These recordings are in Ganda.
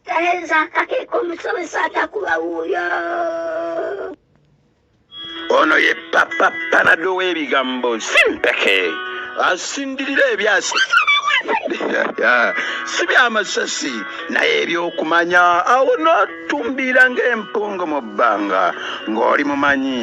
Tereza akakeeka omusomesa atakuba wuuyo. Ono ye papa Panado w'ebigambo simpeke asindirira ebyasi si byamasasi naye ebyokumanya awo n'otumbiira ng'empungu mu bbanga ng'oli mumanyi.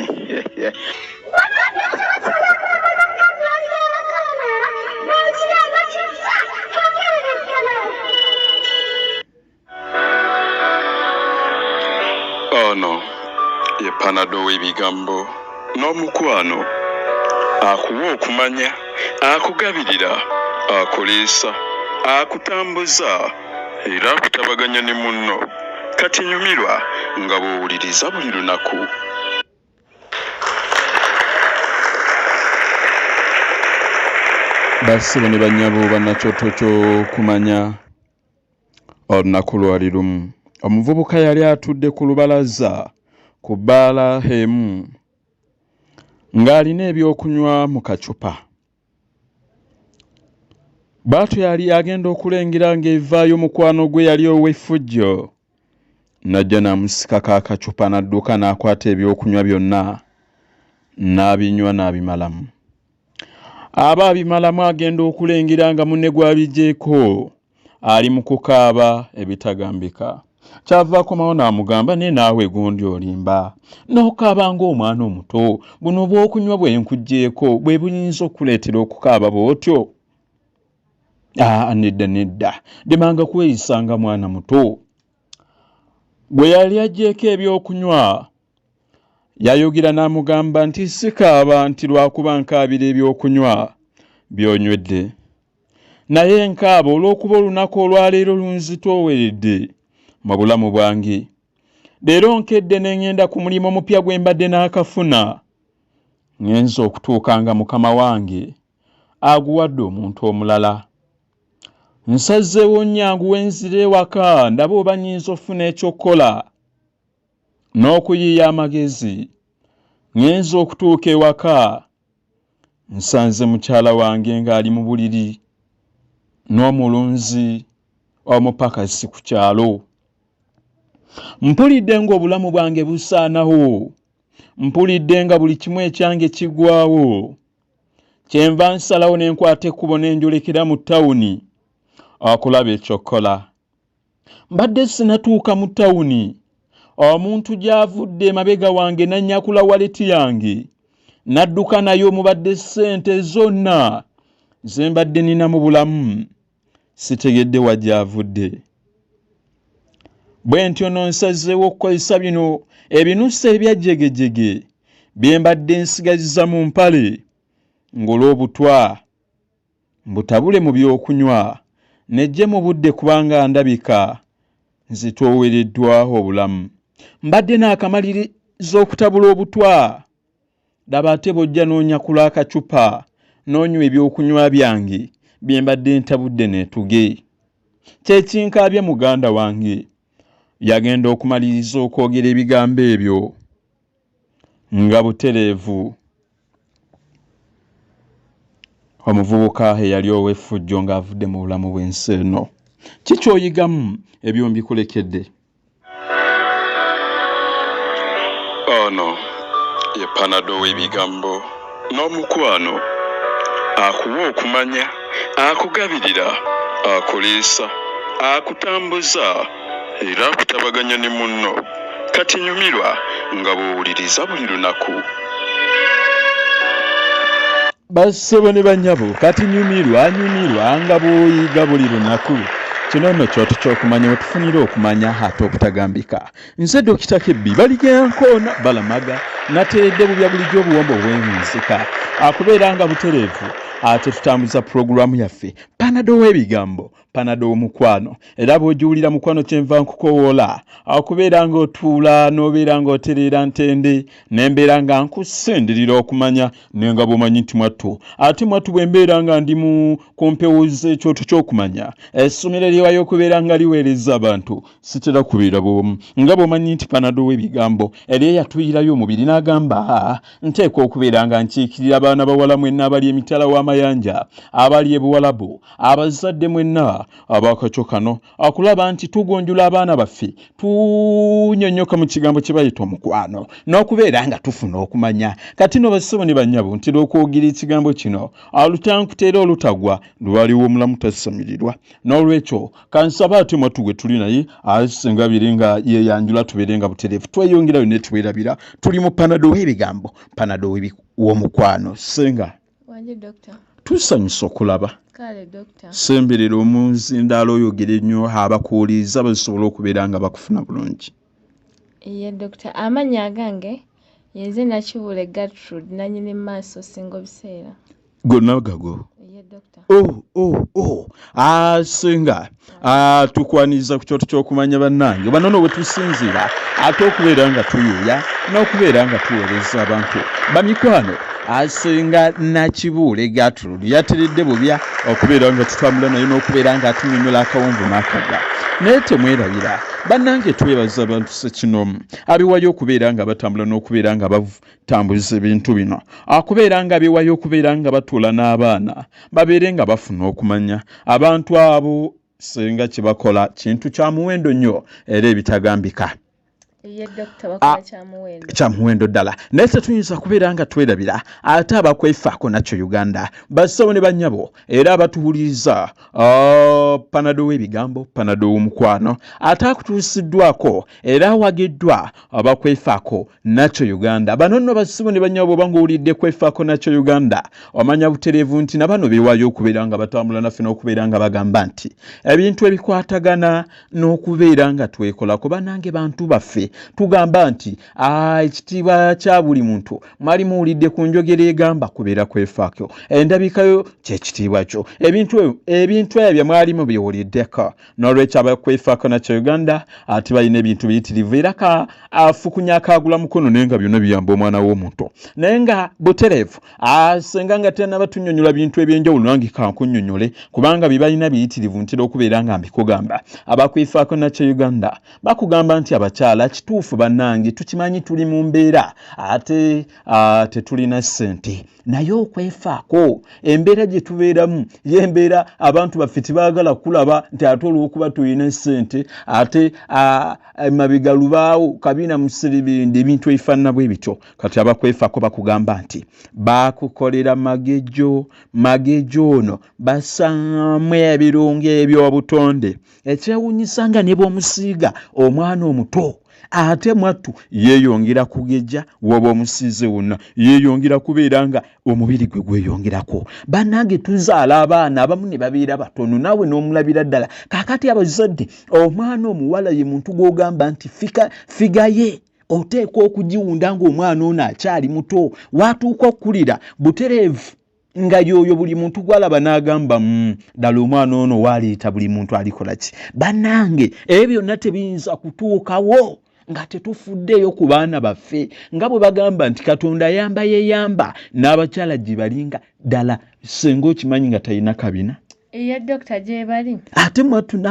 Ono ye Panado w'ebigambo n'omukwano akuwa okumanya, akugabirira, akuliisa, akutambuza era akutabaganya ne munno. Kati nyumirwa nga bw'owuliriza buli lunaku. Bassebo ne bannyabo bannakyoto ky'okumanya, olunaku lwali lumu omuvubuka yali atudde ku lubalaza ku bbaala emu ng'alina ebyokunywa mu kacupa. Bw'atyo yali agenda okulengera ng'evaayo mukwano gwe yali ow'effujjo n'ajja n'amusikako akacupa n'adduka n'akwata ebyokunywa byonna n'abinywa n'abimalamu. Aba abimalamu agenda okulengera nga munne gw'abiggyeeko ali mu kukaaba ebitagambika. Kyava akomawo n'amugamba, naye naawe gundi olimba n'okaaba ng'omwana omuto, buno obwokunywa bwe nkuggyeeko bwe buyinza okukuleetera okukaaba bw'otyo? Aa, nedda nedda, demanga kweyisa nga mwana muto. Bwe yali aggyeeko ebyokunywa yayogera n'amugamba nti sikaaba nti lwakuba nkaabira ebyokunywa by'onywedde, naye nkaaba olw'okuba olunaku olwaleero lunzitooweredde mu bulamu bwange. Leero nkedde ne ŋŋenda ku mulimu omupya gwe mbadde n'akafuna, ŋŋenze okutuuka nga mukama wange aguwadde omuntu omulala. Nsazeewo nnyanguwe nzire ewaka ndabe oba nnyinza okufuna ekyokukola n'okuyiiya amagezi. Ŋŋenze okutuuka ewaka nsanze mukyala wange ng'ali mu buliri n'omulunzi omupakasi ku kyalo. Mpulidde ng'obulamu bwange busaanawo, mpulidde nga buli kimu ekyange kiggwaawo. Kyenva nsalawo ne nkwata ekkubo ne njolekera mu ttawuni okulaba ekyokukola. Mbadde sinatuuka mu ttawuni, omuntu gy'avudde emabega wange n'annyakula waleti yange n'adduka nayo omubadde ssente zonna ze mbadde nina mu bulamu. Sitegedde wa gy'avudde. Bwe ntyo no nsazeewo okukozesa bino ebinusu ebya jegejege bye mbadde nsigazizza mu mpale ng'olw'obutwa mbutabule mu by'okunywa nejje mu budde kubanga ndabika nzitoowereddwa obulamu. Mbadde naakamaliriza okutabula obutwa, laba ate bw'ojja n'onyakula akacupa n'onywa ebyokunywa byange bye mbadde ntabudde neetuge. Kye kinkaabya muganda wange. Yagenda okumaliriza okwogera ebigambo ebyo nga butereevu omuvubuka eyali ow'effujjo ng'avudde mu bulamu bw'ensi eno. Ki ky'oyigamu ebyo mbikulekedde? Ono ye Panado w'ebigambo n'omukwano akuwa okumanya, akugabirira, akuliisa, akutambuza era akutabaganya ne munno. Kati nyumirwa nga bw'owuliriza buli lunaku. Bassebo ne bannyabo, kati nyumirwa nyumirwa nga bw'oyiga buli lunaku. Kino nno kyoto ky'okumanya we tufunira okumanya ate okutagambika. Nze Dokita Kebbi Baligenkoona Balamaga nateredde bubya bulijjo obuwombo obwewunzika akubeera nga butereevu ate tutambuza pulogulaamu yaffe Panado w'ebigambo, Panado w'omukwano. Era bw'ogiwulira mukwano kyenva nkukowoola okubeera ng'otuula n'obeera ng'otereera ntende ne mbeera nga nkusindirira okumanya naye nga bw'omanyi nti mwattu ate mwattu bwe mbeera nga ndi mu ku mpewo z'ekyoto ky'okumanya essomero eriwayo okubeera nga liweereza abantu sitera kubeera bwomu nga bw'omanyi nti Panado w'ebigambo eri eyatuyirayo omubiri n'agamba nteekwa okubeera nga nkiikirira abaana bawala mwenna abali emitala w'amayanja abali e Buwalabu abazadde mwenna abaweereza abakakyo kano akulaba nti tugunjula abaana baffe, tunyonyoka mu kigambo kye bayita omukwano n'okubeera nga tufuna okumanya. Kati no bassebo ne bannyabo, ntera okwogera ekigambo kino, alutankutera olutagwa lwaliwo omulamu tasamirirwa. N'olwekyo kansaba ate mwattu gwe tuli naye asenga biri nga yeyanjula, tubeere nga butereevu tweyongerayo ne twerabira tuli mu panado w'ebigambo, panado w'omukwano. Senga. Wanje doctor. Tusanyusa okulaba. Kale doctor. Semberera omuzindaalo oyogere nnyo abakuwuliriza basobole okubeera nga bakufuna bulungi. Ye doctor, amannya agange yenze Nakibuule Gertrude, nanyini maaso singa biseera. Gonna gago. Ye doctor. Oh, asenga tukwaniriza ku kyoto ky'okumanya bannange banono bwe tusinziira ate okubeera nga tuyuuya n'okubeera nga tuweereza abantu bamikwano. Asenga Nakibuule Gertrude yateredde bubya okubeera nga tutambula naye n'okubeera nga atunyonyola akawonvu n'akaga. Naye temwerabira bannange, twebaza abantu ssekinomu abiwayo okubeera nga batambula n'okubeera nga batambuza ebintu bino, akubeera nga biwayo okubeera nga batuula n'abaana babeere nga bafuna okumanya. Abantu abo singa kye bakola kintu kya muwendo nnyo era ebitagambika. Ye doctor, bakola kya muwendo. Kya muwendo ddala, naye tetuyinza kubeera nga twerabira ate abakwefaako nakyo Uganda. Bassabo ne bannyabo era abatuwuliriza, panado w'ebigambo, panado w'omukwano ate akutuusiddwako era awagiddwa abakwefaako nakyo Uganda. Bano nno bassebo ne bannyabo, bwoba ng'owulidde kwefaako nakyo Uganda, omanya butereevu nti na bano beewaayo okubeera nga batambula naffe n'okubeera nga bagamba nti ebintu ebikwatagana n'okubeera nga twekolako bannange bantu baffe. Tugamba nti ekitiibwa kya buli muntu. Mwali muwulidde ku njogera egamba kubeera kwefaako, endabikayo kyekitiibwa kyo. Ebintu ebyo mwalimu biwuliddeko. N'olwekyo abakwefaako nakyo Uganda ate balina ebintu biyitirivu era ka afukunya akaagula mukono, naye nga byonna biyamba omwana w'omuntu. Naye nga butereevu asenga nga tannaba tunnyonnyola bintu ebyenjawulo, nange kankunnyonnyole kubanga bye balina biyitirivu. Ntera okubeera nga mbikugamba. Abakwefaako nakyo Uganda bakugamba nti abakyala, kituufu bannange tukimanyi tuli mu mbeera ate tetulina ssente, naye okwefaako embeera gye tubeeramu y'embeera abantu baffe tebaagala kulaba nti ate olw'okuba tulina ssente ate emabega lubaawo kabina muserebende, ebintu ebifaanana bwe bityo. Kati abakwefaako bakugamba nti bakukolera magejo. Magejo ono basaamu ebirungo eby'obutonde ekyewuunyisa nga ne bw'omusiiga omwana omuto ate mwattu yeeyongera kugeja, woba omusiize wonna yeeyongera kubeera nga omubiri gwe gweyongerako. Bannange tuzaala abaana abamu ne babeera batono naawe n'omulabira ddala. Kaakati abazadde, omwana omuwala ye muntu gw'ogamba nti figure ye oteekwa okugiwunda ng'omwana ono akyali muto, watuuka okukulira butereevu nga yoyo buli muntu gwalaba n'agamba, ddala omwana ono waaleeta buli muntu alikola ki." Bannange ebyo byonna tebiyinza kutuukawo nga tetufuddeeyo ku baana baffe, nga bwe bagamba nti Katonda ayamba yeyamba n'abakyala gye balinga ddala. Senga okimanyi nga talina kabina? Ye dokita, gye bali. Ate mwattu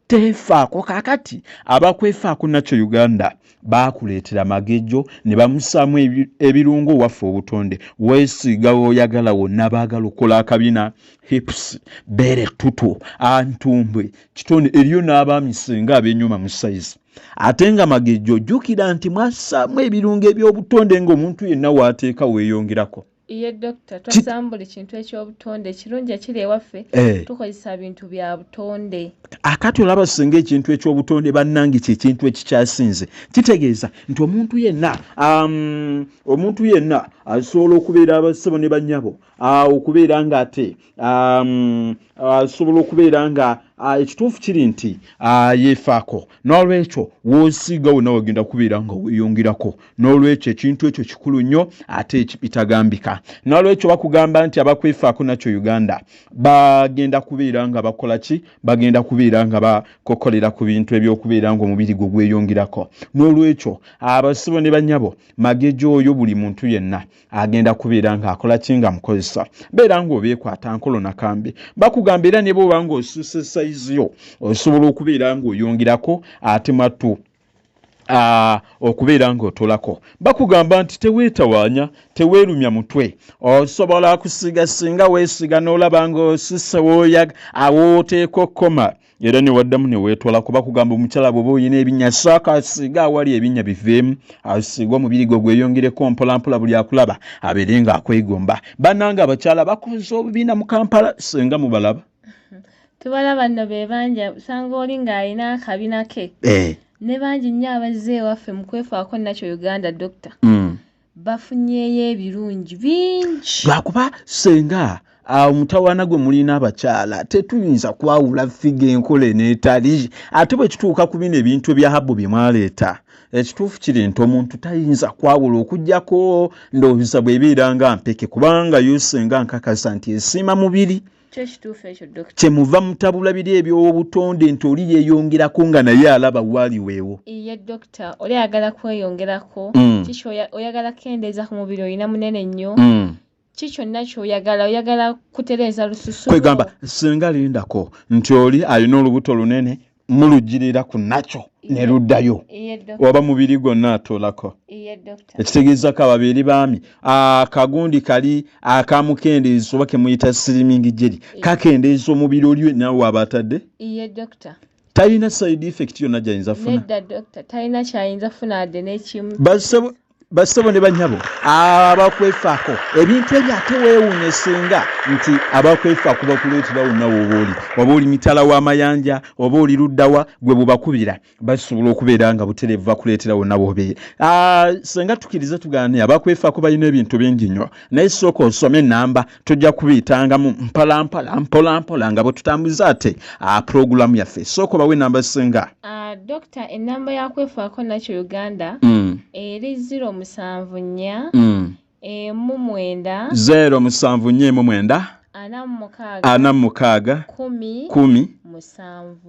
teefaako. Kaakati abakwefaako nakyo Uganda baakuleetera magejo ne bamusaamu ebirungo waffe obutonde, weesiiga w'oyagala wonna, baagala okukola akabina, hips, beere tutu, antumbwe kitonde eriyo n'abaami singa ab'enyuma mu sayizi ate nga magejo. Jjukira nti mwassaamu ebirungo eby'obutonde ng'omuntu yenna waateeka weeyongerako. Ye dokita, twassaamu buli kintu ekyobutonde ekirungi ekiri ewaffe. Tukozesa bintu bya butonde. Akati olaba singa ekintu ekyobutonde bannange kyekintu ekikyasinze, kitegeeza nti omuntu yenna asobola okubeera, abassebo ne bannyabo, okubeera nga ate asobola okubeera nga ekituufu kiri nti yeefaako. N'olwekyo w'osiiga wonna wagenda kubeera nga weeyongerako. N'olwekyo ekintu ekyo kikulu nnyo ate bitagambika. N'olwekyo bakugamba nti abakwefaako nakyo Uganda bagenda kubeera nga bakola ki? Bagenda kubeera nga bakokolera ku bintu ebyokubeera nga omubiri gwe gweyongerako. N'olwekyo abasibo ne bannyabo, magejo oyo buli muntu yenna agenda kubeera ng'akola ki nga mukozesa, beera ng'obeekwata nkolo nakambe. Bakugamba era ne bw'oba ng'osusa sayizi yo osobola okubeera ng'oyongerako ate mwattu. Okubeera ng'otolako bakugamba nti teweetawaanya, teweerumya mutwe, osobola kusiiga singa weesiga n'olaba ng'osisse awooteeka okukoma era ne waddamu ne weetolako. Bakugamba omukyala bw'oba olina ebinnya saaka asiiga awali ebinnya biveemu, asiiga omubiri gwe gweyongereko mpolampola, buli akulaba abeere ng'akwegomba. Bannange abakyala bakoze obubiina mu Kampala, singa mubalaba. Tubalaba nno, be bangi, osanga oli ng'alina akabina ke ne bangi nnyo abazze ewaffe mu kwefaako nakyo Uganda, dokita, bafunyeeyo ebirungi bingi. Lwakuba senga omutawaana gwe mulina abakyala tetuyinza kwawula figure enkola eneetali, ate bwe kituuka ku bino ebintu ebya herbal bye mwaleeta, ekituufu kiri nti omuntu tayinza kwawula okugjako ndowooza bw'ebeera nga mpeke, kubanga yo senga nkakasa nti esiima mubiri. Kyo ekituufu ekyo, dokita. Kyemuva mutabula biri eby'obutonde nti oli yeeyongerako nga naye alaba waaliweewo. Ye dokita, oli ayagala kweyongerako, kiki oyagala kukendeeza ku mubiri, olina munene nnyo, ki kyonna kyoyagala, oyagala kutereeza lususu lwo. Kwegamba singa lindako nti oli alina olubuto lunene mulugirira ku nakyo ne luddayo, Ye dokita. Oba mubiri gwonna atoolako. Ye dokita. Ekitegeezako ababeeri baami akagundi kali akamukendeeza oba kemuyita slimming jelly kakendeeza omubiri oli nawe waaba atadde. Ye dokita. Talina side effect yonna gyayinza funa? Nedda dokita, talina kyayinza funa adde n'ekimu. Bassebo ne bannyabo abakwefaako ebintu ebyo, ate weewuunye singa nti abakwefaako bakuleetera wonna w'oba oli, oba oli mitala w'amayanja oba oli luddawa, gwe bubakubira basobola okubeera nga butereevu bakuleetera wonna w'obeera. Singa tukkiriza tugaane, abakwefaako balina ebintu bingi nnyo, naye sooka osome enamba, tujja kubiyitangamu mpola mpola mpola mpola nga bwe tutambuza ate puroguramu yaffe. Sooka obawe enamba singa. Dokita, enamba yakwefaako nakyo Uganda eri 074 19 074 19 46 46 10 10 7.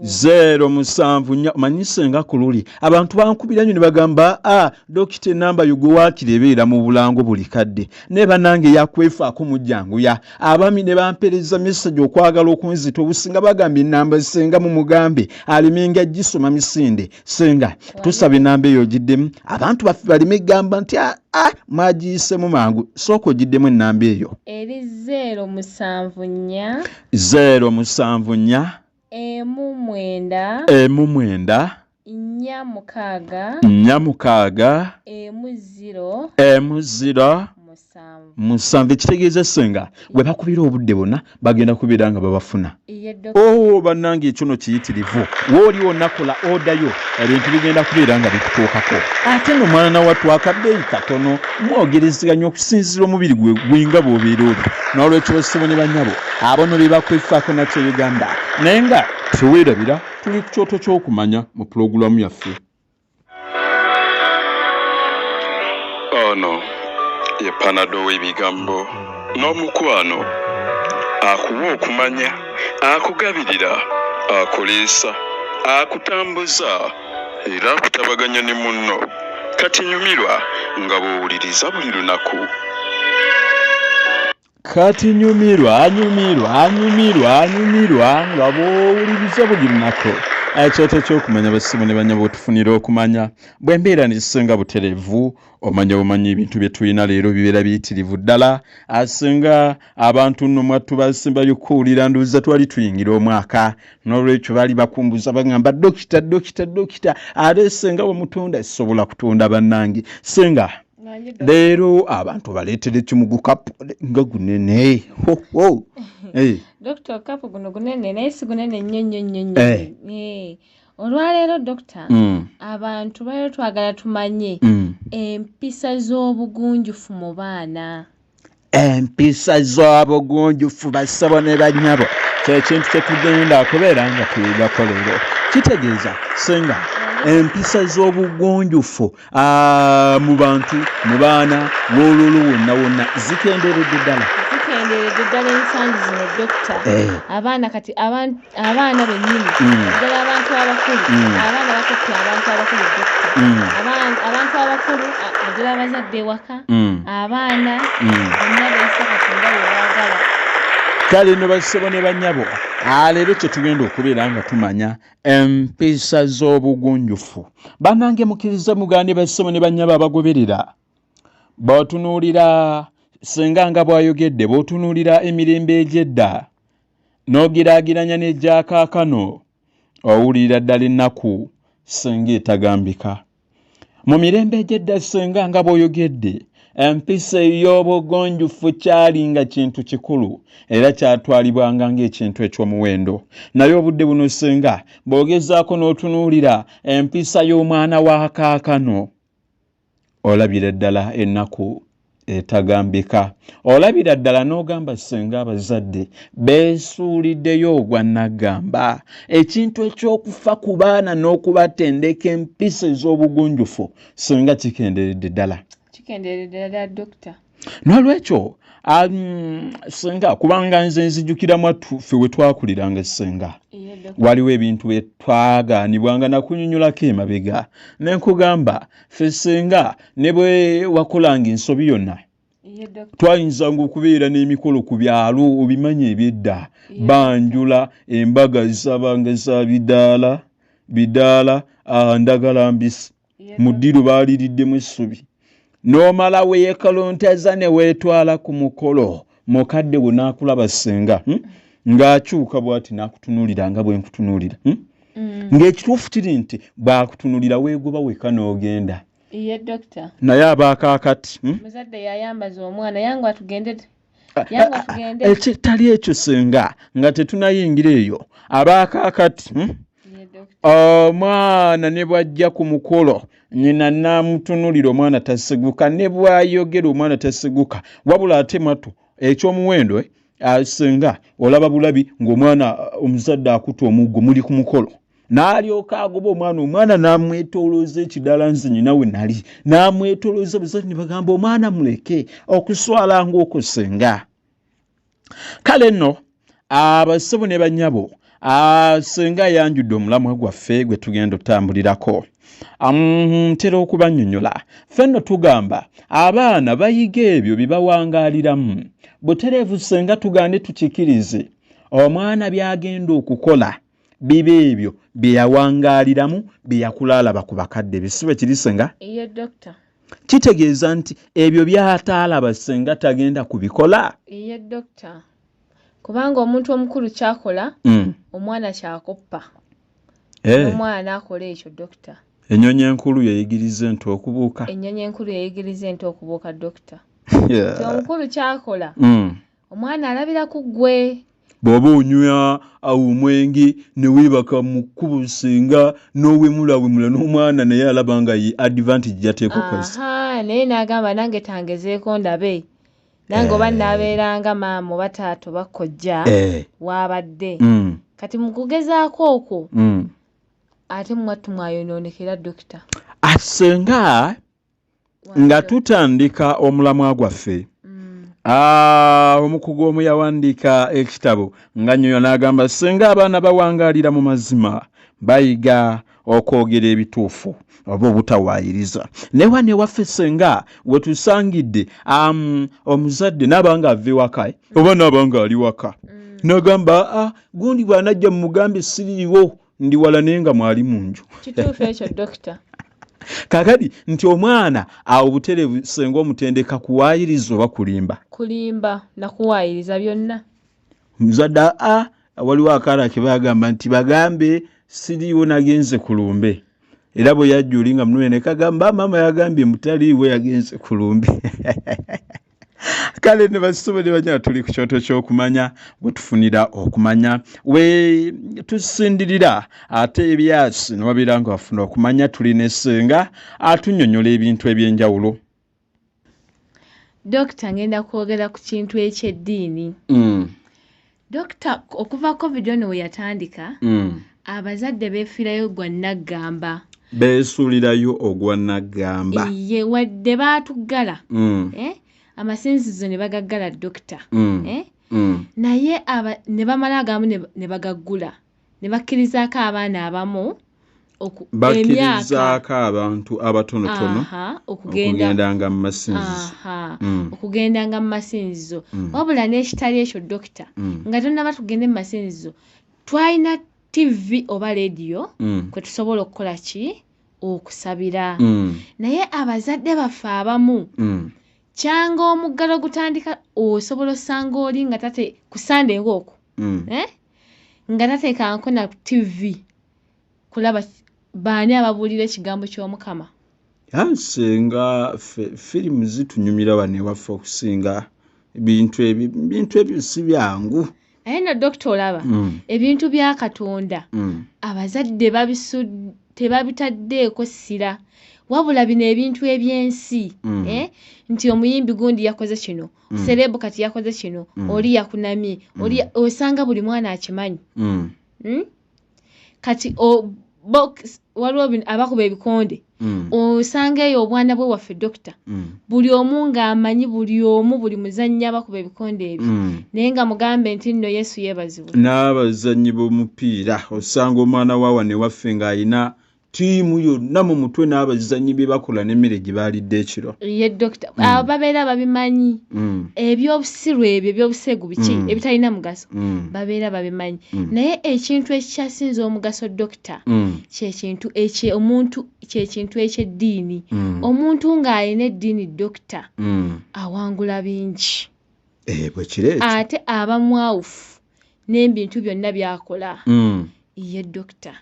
074. Omanyi senga ku luli abantu bankubira nnyo ne bagamba, "A dokita, enamba yo gwe waakiri ebeera mu bulango buli kadde, naye bannange yakwefaako mujjanguya." Abaami ne bampeereza message okwagala okunzita obusinga, bagambye enamba senga mumugambe alemenga gisoma misinde. Senga tusaba enamba eyo ogiddemu, abantu baffe baleme gamba nti "Ah, ah, mwagiyisemu mangu." Sooka ogiddemu enamba eyo. Eri 074 074 19 19 46 46 10 10 7. 7. Ekitegeeza senga bwe bakubira obudde bwonna bagenda kubeera nga babafuna. Ye dokita. O bannange, ekyo no kiyitirivu, wooli wonna kola odayo, ebintu bigenda kubeera nga bikutuukako. Ate no mwana wattu akabbeeyi katono, mwogerezeganya okusinziira omubiri gwe gwinga bw'obeera oli. N'olwekyo bassebo ne bannyabo, abo no be bakwefaako nakyo Uganda, naye nga teweerabira tuli ku kyoto ky'okumanya mu pulogulaamu yaffe. Ono ye Panado w'ebigambo n'omukwano, akuwa okumanya, akugabirira, akuliisa, akutambuza era akutabaganya ne munno. Kati nyumirwa nga bw'owuliriza buli lunaku. Kati nyumirwa, anyumirwa, anyumirwa, anyumirwa nga bw'owuliriza buli lunaku ekyoto ky'okumanya. Basibo ne banyabo, otufunira okumanya bwe mbeera nezisinga butereevu, omanya bumanyi ebintu bye tulina leero bibeera biyitirivu ddala. Asinga abantu nno mwattu basimbayo kuwulira, ndowooza twali tuyingira omwaka, n'olwekyo baali bakumbuza, bagamba, "Dokita, dokita, dokita, ate senga wemutunda sisobola kutunda." Bannange senga, leero abantu baleetera ekimugukapu nga gunene. Ho, ho. Dokita, okapu guno gunene, naye si gunene nnyo nnyo nnyo nnyo. Olwaleero dokita, abantu leero twagala tumanye empisa z'obugunjufu mu baana. Empisa z'obugunjufu, bassebo ne bannyabo, kyekintu kyetugenda kubeera nga tuyigako leero. Kitegeeza senga empisa z'obugunjufu mu bantu, mu baana woololo wonna wonna zikenderedde ddala. Zikenderedde ddala ensangi zino, dokita. Abaana kati abaana bennyini, ddala abantu abakulu, abaana bakoppya abantu abakulu, dokita. Abantu abakulu, naddala abazadde ewaka, abaana bonna beeyisa kati nga bwe baagala. Kale nno bassebo ne bannyabo, leero kye tugenda okubeera nga tumanya empisa z'obugunjufu. Bannange mukkirize mugande bassebo ne bannyabo abagoberera, bw'otunuulira senga nga bw'ayogedde, bw'otunuulira emirembe egy'edda n'ogiraageranya n'egya kaakano, owulirira ddala ennaku senga etagambika. Mu mirembe egy'edda senga nga bw'oyogedde, empisa ey'obugunjufu kyali nga kintu kikulu era kyatwalibwanga ng'ekintu eky'omuwendo. Naye obudde buno senga bw'ogezaako n'otunuulira empisa y'omwana wa kaakano, olabira ddala ennaku etagambika. Olabira ddala n'ogamba senga abazadde beesuuliddeyo ogwa nnaggamba. Ekintu eky'okufa ku baana n'okubatendeka empisa ez'obugunjufu senga kikenderedde ddala. Kikenderedde ddala dokita. N'olwekyo senga kubanga nze nzijukira mwattu ffe we twakuliranga senga, waliwo ebintu bye twagaanibwanga nakunyunyulako emabega ne nkugamba ffe senga ne bwe wakolanga ensobi yonna twayinzanga okubeera n'emikolo ku byalo obimanyi ebyedda, banjula embaga zabanga za bidaala bidaala, ndagala mbisi mu ddiiro baaliriddemu essubi, n'omala weekalontaza ne weetwala ku mukolo. Mukadde we n'akulaba senga ng'akyuka bw'ati n'akutunuulira nga bwe nkutunuulira, ng'ekituufu kiri nti bw'akutunuulira weegoba weka n'ogenda. Ye dokita. Naye abaakaakati muzadde yayambaza omwana yangu atugende. Ekitali ekyo senga nga tetunayingira eyo, abaakaakati omwana ne bw'ajja ku mukolo nnyina n'amutunuulira omwana tasiguka, ne bw'ayogera omwana tasiguka. Wabula ate mwattu ekyomuwendo senga olaba bulabi ng'omwana omuzadde akutte omuggo muli ku mukolo n'alyoka agoba omwana, omwana n'amwetoolooza ekidaala nze nnyina we nali n'amwetoolooza, abazadde ne bagamba omwana muleke okuswala ng'okwo senga. Kale nno abasebo ne bannyabo, senga ayanjudde omulamwa gwaffe gwe tugenda otambulirako. Ntera okubannyonnyola ffe nno tugamba abaana bayiga ebyo bye bawangaaliramu. Butereevu senga tugande tukikirize omwana by'agenda okukola biba ebyo bye yawangaaliramu bye yakula alaba ku bakadde be. Si bwe kiri senga? Ye dokita. Kitegeeza nti ebyo by'ataalaba senga tagenda kubikola? Ye dokita. Kubanga omuntu omukulu kyakola omwana kyakoppa. Omwana akola ekyo dokita. Ennyonyi enkulu yeyigiriza ente okubuuka. Ennyonyi enkulu yeyigiriza ente okubuuka dokita. Omukulu kyakola omwana alabira ku ggwe. Bw'oba onywa omwenge ne weebaka mu kkubo senga n'owemulawemula n'omwana naye alaba nga ye advantage gy'ateekwa okukozesa. Naye n'agamba nange tangezeeko ndabe. Nange oba naabeeranga maama oba taata oba kojja waabadde. Kati mu kugezaako okwo ate mwattu mwayonoonekera dokita. Senga nga tutandika omulamwa gwaffe, omukugu omu yawandiika ekitabo nga nnyoyo n'agamba senga abaana bawangaalira mu mazima bayiga okwogera ebituufu oba obutawaayiriza. Naye wano ewaffe senga we tusangidde omuzadde n'aba nga ava ewaka oba n'aba nga ali waka n'agamba gundi bw'anajja mumugambe siriiwo ndi wala naye nga mwali mu nju. Kituufu ekyo dokita. Kaakati nti omwana awo butereevu senga omutendeka kuwaayiriza oba kulimba? Kulimba na kuwaayiriza byonna. Omuzadde waliwo akaala ke bagamba nti bagambe siriiwo nagenze ku lumbe. Era bwe yajja oli nga munene ne kagamba maama yagambye mutaliiwo yagenze ku lumbe. Kale ne basebo ne bannyabo tuli ku kyoto ky'okumanya we tufunira okumanya we tusindirira ate ebyasi ne wabeera nga wafuna okumanya. Tulina essenga atunnyonnyola ebintu ebyenjawulo. Dokita ngenda kwogera ku kintu eky'eddiini. Dokita okuva COVID ono we yatandika abazadde beefiirayo gwa nnaggamba. Beesuulirayo ogwa nnaggamba. Ye wadde baatuggala. Amasinzizo ne bagaggala dokita. Naye ne bamala agamu ne bagaggula. Ne bakkirizaako abaana abamu Bakkirizaako abantu abatonotono okugendanga mu masinzizo. Okugendanga mu masinzizo. Wabula n'ekitali ekyo dokita, nga tonnaba tugende mu masinzizo, twalina TV oba leediyo kwe tusobola okukola ki? Okusabira. Naye abazadde baffe abamu, kyanga omuggalo gutandika, osobola osanga oli nga tate ku Sande ng'okwo, nga tateekanko na TV kulaba baani ababuulira ekigambo ky'Omukama. Singa firimu zitunyumira wano ewaffe okusinga bintu ebyo, bintu ebyo si byangu. Naye no dokita olaba ebintu bya Katonda abazadde tebabitaddeeko ssira, wabula bino ebintu eby'ensi, nti omuyimbi gundi yakoze kino, celeb kati yakoze kino, oli yakunamye, oli osanga buli mwana akimanyi. Kati waliwo abakuba ebikonde, osanga eyo obwana bwe waffe dokita, buli omu ng'amanyi buli omu, buli muzannyi abakuba ebikonde ebyo, naye nga mugambe nti nno Yesu yeebazibwe. N'abazannyi b'omupiira, osanga omwana wa wano ewaffe ng'alina ttiimu yonna mu mutwe n'abazannyi bye bakola n'emmere gye baalidde ekiro. Ye dokita, abo babeera babimanyi. Ebyobusiru ebyo, ebyobuseegu biki, ebitalina mugaso, babeera babimanyi. Naye ekintu ekikyasinza omugaso dokita, kyekintu omuntu, kyekintu eky'eddiini. Omuntu ng'alina eddiini dokita, awangula bingi. Bwe kiri ekyo. Ate aba mwawufu n'ebintu byonna by'akola. Ye dokita,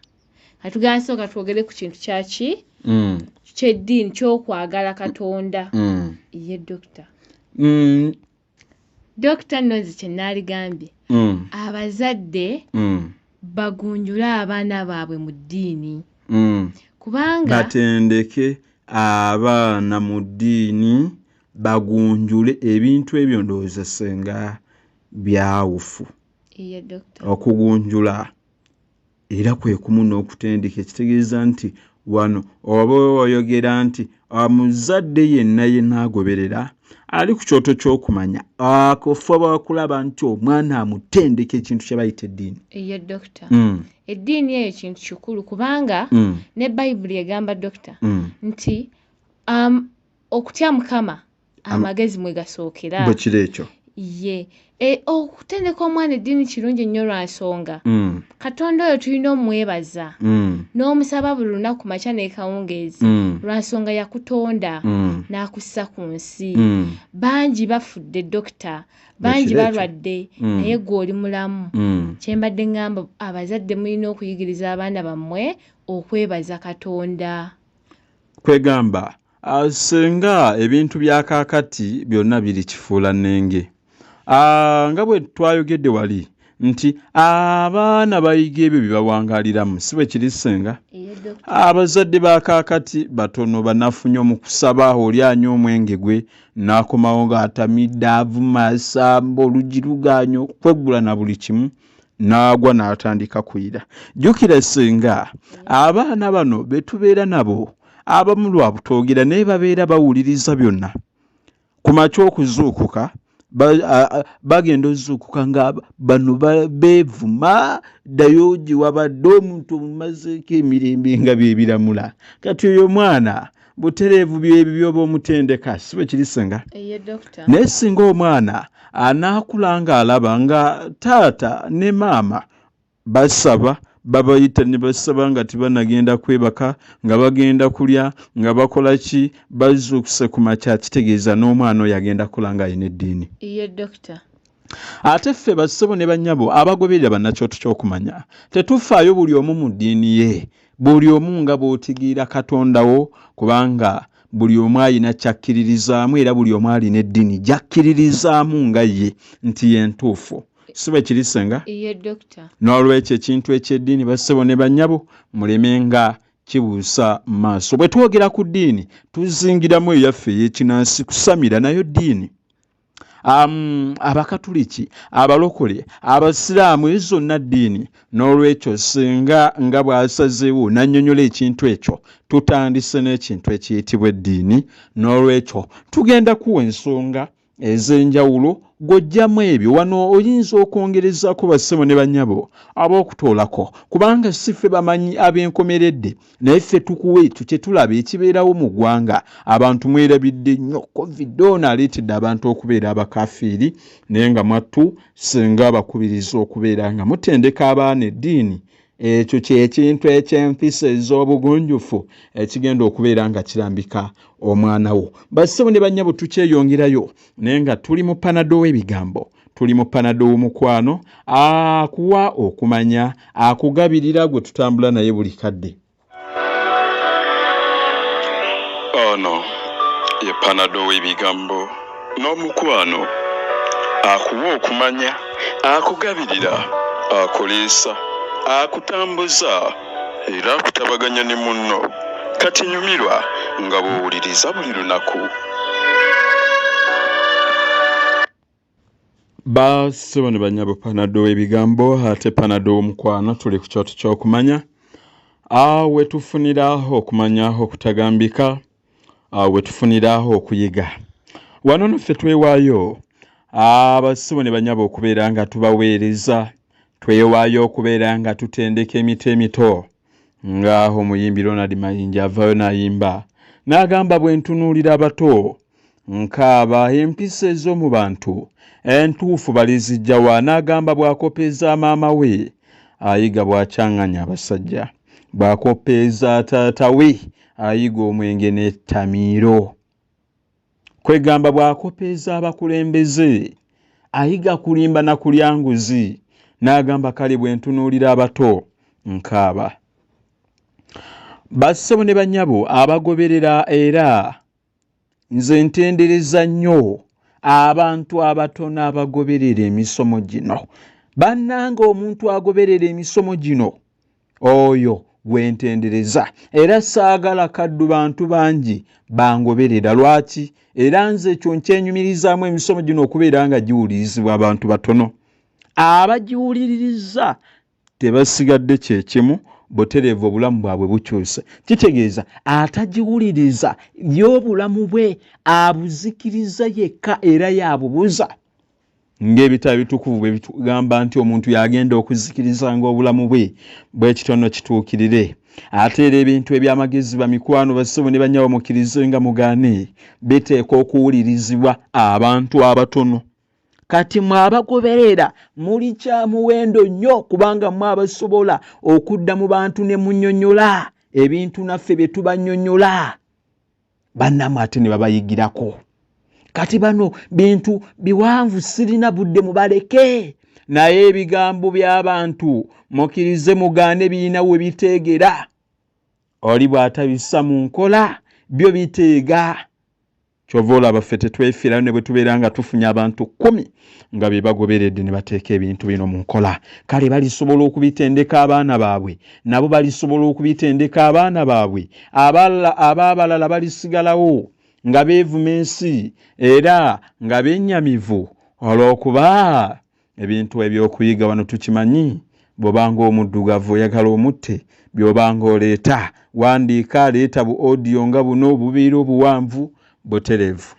katugenda sooka twogere ku kintu kyaki? Ky'eddiini, ky'okwagala Katonda. Ye dokita. Dokita, nno nze kye naaligambye, abazadde bagunjule abaana baabwe mu ddiini, kubanga batendeke abaana mu ddiini, bagunjule ebintu ebyo. Ndowooza senga byawufu. Ye dokita. Okugunjula era kwe kumu n'okutendeka, ekitegeeza nti wano oba oyogera nti omuzadde yenna yenna agoberera ali ku kyoto ky'okumanya akufuba okulaba nti omwana amutendeka ekintu kye bayita eddiini. Ye dokita. Eddiini eyo kintu kikulu, kubanga ne Bayibuli egamba dokita nti okutya Mukama amagezi mwe gasookera. Bwe kiri ekyo. Ye okutendeka omwana eddiini kirungi nnyo lwa nsonga Katonda oyo tulina omwebaza n'omusaba buli lunaku makya n'ekawungeezi, lwa nsonga yakutonda n'akussa ku nsi. Bangi bafudde dokita, bangi Ekiro ekyo. balwadde, naye gwe oli mulamu. Kyembadde ŋŋamba, abazadde mulina okuyigiriza abaana bammwe okwebaza Katonda. Kwegamba singa ebintu bya kaakati byonna biri kifuula nnenge, nga bwe twayogedde wali nti abaana bayiga ebyo bye bawangaaliramu, si bwe kiri senga? Ye dokita. Abazadde ba kaakati batono banafu nnyo mu kusaba. Oli anywa omwenge gwe n'akomawo ng'atamidde, avuma, asamba, oluggi lugaanye okweggula na buli kimu, n'agwa n'atandika kuyira. Jjukira senga, abaana bano be tubeera nabo abamu lwa butoogera, naye babeera bawuliriza byonna. Ku makya okuzuukuka, bagenda ozuukuka nga bano beevuma, ddayo gye wabadde, omuntu omumazeeko emirembe, nga byebiramula. Kati oyo omwana butereevu byebyo byoba omutendeka, si bwe kiri senga? Ye dokita. Naye singa omwana anaakula ng'alaba nga taata ne maama basaba, babayita ne basaba nga tebanagenda kwebaka, nga bagenda kulya, nga bakola ki, bazuukuse ku makya, kitegeeza n'omwana oyo agenda kukula ng'alina eddiini. Ye dokita. Ate ffe bassebo ne bannyabo abagoberera bannakyoto ky'okumanya, tetufaayo buli omu mu ddiini ye, buli omu nga bw'otegeera Katondawo, kubanga buli omu alina kyakkiririzaamu, era buli omu alina eddiini gy'akkiririzaamu nga ye nti ye ntuufu, si bwe kiri senga? Ye dokita. N'olwekyo ekintu eky'eddiini, bassebo ne bannyabo, muleme nga kibuusa maaso. Bwe twogera ku ddiini tuzingiramu eyaffe ey'ekinansi, kusamira nayo ddiini, abakatuliki, abalokole, abasiraamu, ezo zonna ddiini. N'olwekyo singa nga bw'asazeewo n'annyonnyola ekintu ekyo, tutandise n'ekintu ekiyitibwa eddiini. N'olwekyo tugenda kuwa ensonga. ez'enjawulo gojjamu ebyo wano oyinza okwongerezaako bassebo ne bannyabo ab'okutoolako kubanga si ffe bamanyi ab'enkomeredde naye ffe tukuwa ekyo kye tulaba ekibeerawo mu ggwanga. Abantu mwerabidde nnyo COVID ono aleetedde abantu okubeera abakafiiri naye nga mwattu singa abakubiriza okubeera nga mutendeka abaana eddiini. Ekyo kyekintu eky'empisa ez'obugunjufu ekigenda okubeera nga kirambika omwana wo. Bassebo ne bannyabo tukyeyongerayo naye nga tuli mu Panado w'ebigambo, tuli mu Panado w'omukwano akuwa okumanya, akugabirira gwe tutambula naye buli kadde. Ono ye Panado w'ebigambo n'omukwano akuwa okumanya, akugabirira, akuliisa, akutambuza era akutabaganya ne munno. Kati nyumirwa nga bw'owuliriza buli lunaku. Bassebo ne bannyabo, Panado w'ebigambo ate Panado w'omukwano, tuli ku kyoto ky'okumanya we tufunira okumanya okutagambika, we tufunira okuyiga. Wano nno ffe twewaayo abassebo ne bannyabo okubeera nga tubaweereza, twewaayo okubeera nga tutendeka emiti emito nga omuyimbi Ronald Mayinja avaayo n'ayimba n'agamba, bwe ntunuulira abato nkaaba empisa ez'omu bantu entuufu balizijjawa. N'agamba bw'akopeeza maama we ayiga bw'akyanganya abasajja, bw'akopeeza taata we ayiga omwenge n'ettamiiro. Kwegamba bw'akopeeza abakulembeze ayiga kulimba na kulya nguzi. N'agamba kale bwe ntunuulira abato nkaaba. Bassebo ne bannyabo abagoberera, era nze ntendereza nnyo abantu abatono abagoberera emisomo gino. Bannange omuntu agoberera emisomo gino oyo gwe ntendereza, era saagala kaddu bantu bangi bangoberera. Lwaki? Era nze ekyo nkyenyumirizaamu emisomo gino okubeera nga giwulirizibwa abantu batono. Abagiwuliriza tebasigadde kyekimu, butereevu obulamu bwabwe bukyuse. Kitegeeza atagiwuliriza y'obulamu bwe abuzikiriza yekka era yabubuza. Ng'ebitabo bitukuvu bwe bitugamba nti omuntu yagenda okuzikiriza ng'obulamu bwe bwekitono kituukirire. Ate era ebintu eby'amagezi bamikwano bassebo ne bannyabo mukkirize nga mugaane biteekwa okuwulirizibwa abantu abatono. Kati mwe abagoberera muli kya muwendo nnyo kubanga mwe abasobola okudda mu bantu ne munnyonnyola ebintu naffe bye tubannyonnyola, bannammwe ate ne babayigirako. Kati bano bintu biwanvu sirina budde mubaleke, naye ebigambo by'abantu mukkirize mugaane birina we biteegera. Oli bw'atabissa mu nkola byo biteega. Kyova olaba ffe tetwefiirayo ne bwe tubeera nga tufunye abantu 10 nga be bagoberedde ne bateeka ebintu bino mu nkola. Kale balisobola okubitendeka abaana baabwe, nabo balisobola okubitendeka abaana baabwe, ab'abalala balisigalawo nga beevuma ensi era nga bennyamivu olw'okuba ebintu ebyokuyiga wano tukimanyi. Bw'obanga omuddugavu oyagala omutte, by'obanga oleeta wandiika, leeta bu audio nga buno bubeera obuwanvu butereevu.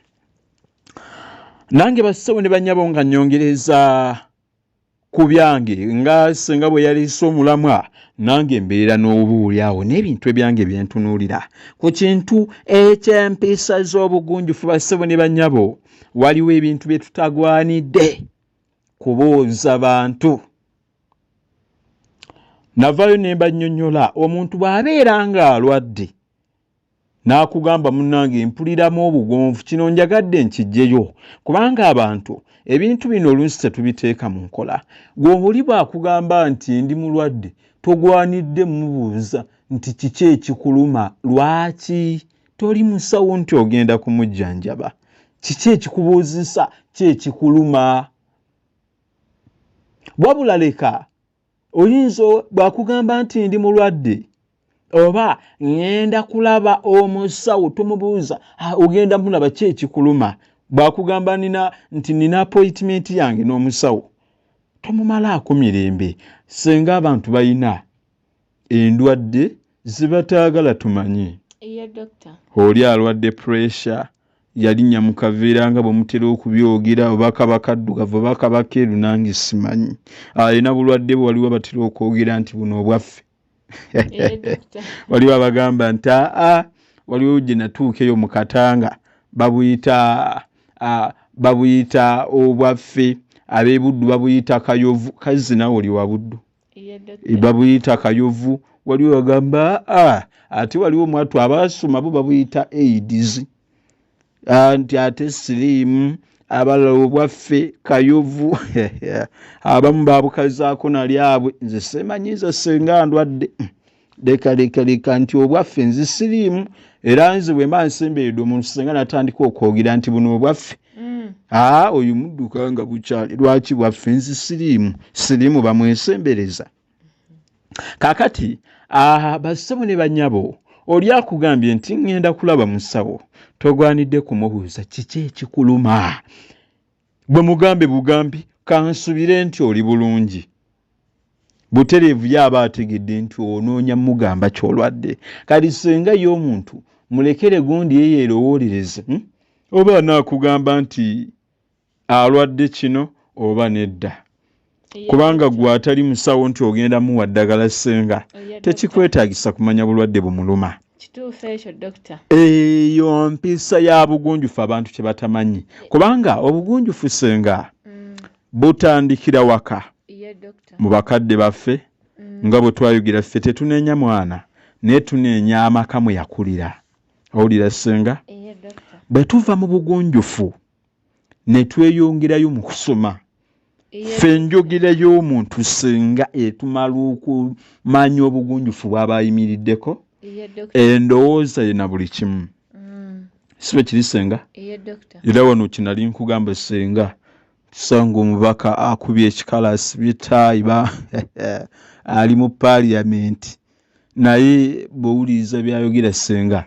Nange bassebo ne bannyabo nga nnyongereza ku byange nga singa bwe yaleese omulamwa, nange mbeera n'obuwuli awo n'ebintu ebyange bye ntunuulira ku kintu eky'empisa z'obugunjufu. Bassebo ne bannyabo, waliwo ebintu bye tutagwanidde kubuuza bantu. Navaayo ne mbannyonnyola omuntu bw'abeera ng'alwadde n'akugamba munnange mpuliramu obugonvu, kino njagadde nkiggyeyo kubanga abantu ebintu bino oluusi tetubiteeka mu nkola. Gwe oli bw'akugamba nti ndi mulwadde, togwanidde mubuuza nti kiki ekikuluma, lwaki toli musawo nti ogenda kumujjanjaba, kiki ekikubuuzisa, ki ekikuluma. Wabula leka oyinza bw'akugamba nti ndi mulwadde oba ŋŋenda kulaba omusawo, tomubuuza ogenda mulaba ki ekikuluma. Bw'akugamba nti nina appointment yange n'omusawo, tomumalaako mirembe. Singa abantu balina endwadde zibataagala tumanye. Oli alwadde pressure, Yalinnya mu kaveera nga bwe mutera okubyogera, oba kaba kaddugavu oba kaba keeru, nange simanyi. Alina bulwadde bwe waliwo abatera okwogera nti buno obwaffe. Waliwo abagamba nti aa, waliwo gye natuuka eyo mu Katanga babuyita obwaffe, ab'e Buddu babuyita kayovu. Kazzi naawe oli wa Buddu, babuyita kayovu. Waliwo bagamba aa, ate waliwo mwatu abasoma bo babuyita AIDS, nti ate siriimu, abalala obwaffe kayovu, abamu babukazaako nalyabwe. Nze semanyiza senga ndwadde, leka leka leka nti obwaffe nze siriimu. Era nze bwe mba nsemberedde omuntu senga natandika okwogera nti buno obwaffe, aa, oyo mudduka nga bukyali. Lwaki bwaffe? Nze siriimu, siriimu bamwesembereza. Kaakati bassebo ne bannyabo, oli akugambye nti ŋŋenda kulaba musawo, togwanidde kumubuuza kiki ekikuluma. Bwe mugambe bugambi, kansubire nti oli bulungi, butereevu ye aba ategedde nti onoonya mugamba ky'olwadde. Kati singa ye omuntu mulekere gundi ye yeerowoolereze, Oba anaakugamba nti alwadde kino oba nedda, kubanga gwe atali musawo nti ogenda muwa ddagala, senga tekikwetaagisa kumanya bulwadde bumuluma. Kituufu ekyo, dokita. Eyo mpisa ya bugunjufu abantu kye batamanyi, kubanga obugunjufu senga butandikira waka, mu bakadde baffe. Nga bwe twayogera, ffe tetuneenya mwana, naye tuneenya amaka mwe yakulira. Owulira senga? Bwe tuva mu bugunjufu ne tweyongerayo mu kusoma, ffe enjogera y'omuntu senga etumala okumanya obugunjufu bw'aba ayimiriddeko, endowooza ye na buli kimu. Si bwe kiri senga? Era wano kinali nkugamba senga, tusanga omubaka akubye ekikala, asibye taayi, ba ali mu paaliyamenti, naye bw'owuliriza byayogera senga,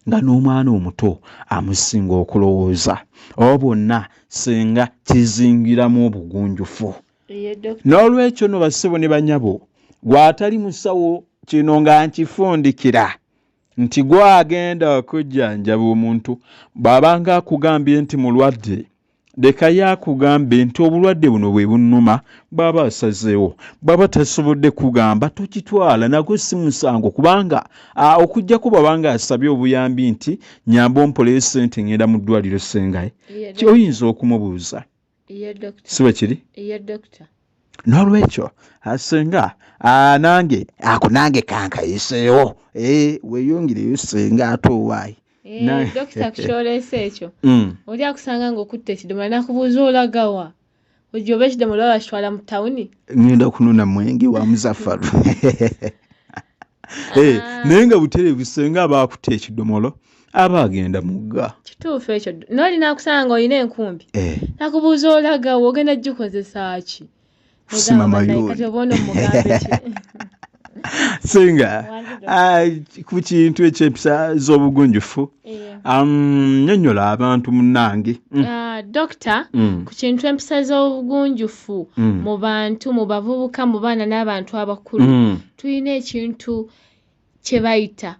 nga n'omwana omuto amusinga okulowooza, oba bwonna senga kizingiramu obugunjufu. N'olwekyo no bassebo ne banyabo, gw'atali musawo, kino nga nkifundikira nti gwagenda okujjanjaba omuntu, bw'abanga akugambye nti mulwadde, leka ye akugambe nti obulwadde buno bwe bunnuma. Bw'aba asazeewo, bw'aba tasobodde kugamba, tokitwala nagwo si musango, kubanga okugjako bw'abanga asabye obuyambi nti nyamba ompoleyo ssente ngenda mu ddwaliro, sengaye oyinza okumubuuza. Si bwe kiri? N'olwekyo senga nange ako nange kankayiseewo, weeyongereyo senga, ate owaayi. Dokita, kukyoleesa ekyo, oli akusanga nga okutta ekidomola nakubuuza olagawa, ojja oba ekidomola oba bakitwala mu tawuni? Ngenda kunona mwenge wa Muzafaru. Naye nga butereevu senga aba akutta ekidomolo aba agenda mugga. Kituufu ekyo. Nooli nakusanga nga olina enkumbi, nakubuuza olagawa, ogenda gikozesa ki? Kusima mayuuni. Kati oba ono mugambe ki? Senga, ku kintu ekyempisa z'obugunjufu, nnyonnyola abantu munnange. Dokita, ku kintu empisa z'obugunjufu mu bantu, mu bavubuka, mu baana n'abantu abakulu, tulina ekintu kye bayita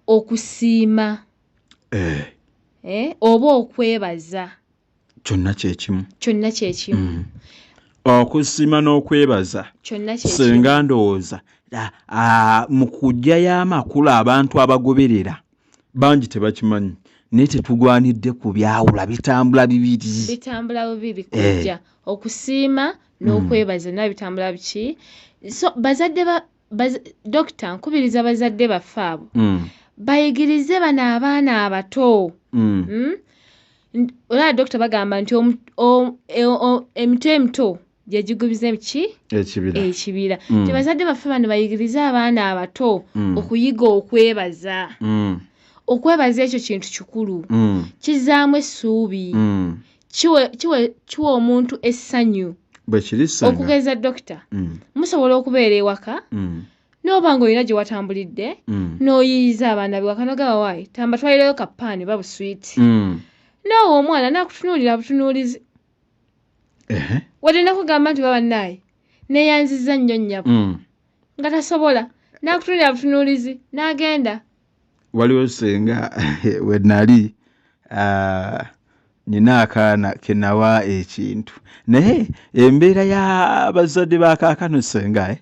okusiima oba okwebaza. Kyonna kyekimu. Kyonna kyekimu. Okusiima n'okwebaza. Kyonna kyekimu. Senga ndowooza mu kuggyayo amakulu abantu abagoberera bangi tebakimanyi, naye tetugwanidde kubyawula, bitambula bibiri. Bitambula bubiri kujja okusiima n'okwebaza, na bitambula biki. So bazadde ba dokita, nkubiriza bazadde baffe abo bayigirize bano abaana abato. Olaba dokita, bagamba nti emito emito gye gigubiza ki? Ekibira. Ekibira. Tebazadde baffe bano bayigirize abaana abato okuyiga okwebaza. Okwebaza ekyo kintu kikulu, kizaamu essuubi, kiwa omuntu essanyu. Bwe kiri senga. Okugeza dokita, musobola okubeera ewaka n'oba nga olina gye watambulidde, n'oyiyiza abaana bewaka, nogaba waayi tamba twalireyo kapaani oba buswiti, naawe omwana nakutunuulira butunuulizi, wadde nakugamba nti baba naaye neyanziza nnyo nnyabo, nga tasobola, nakutunuulira butunuulizi n'agenda. Waliwo senga we nali Nina akaana kenawa ekintu, naye embeera y'abazadde ba kaakano senga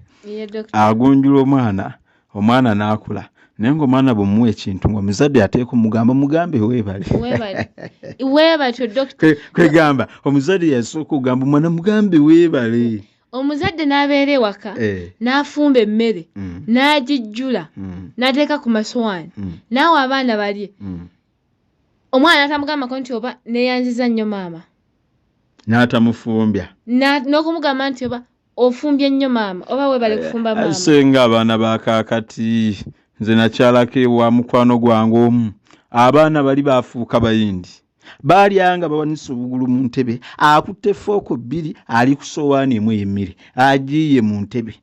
agunjula omwana, omwana n'akula, naye ng'omwana bw'omuwa ekintu ng'omuzadde ateeka omugamba, mugambe weebale. Weebatyo dokita. Kwegamba omuzadde yasooka okugamba omwana mugambe weebale. Omuzadde n'abeera ewaka n'afumba emmere n'agijjula n'ateeka ku masowaani naawe abaana balye. Omwana n'atamugambako nti oba neeyanziza nnyo maama, n'atamufumbya, n'okumugamba nti oba ofumbye nnyo maama, oba weebale kufumba maama. Senga abaana ba kaakati, nze nakyalako ewa mukwano gwange omu, abaana bali bafuuka bayindi, baalyanga bawanise obugulu mu ntebe, akutte fooko bbiri ali ku sowaani emu ey'emmere agiyiye mu ntebe,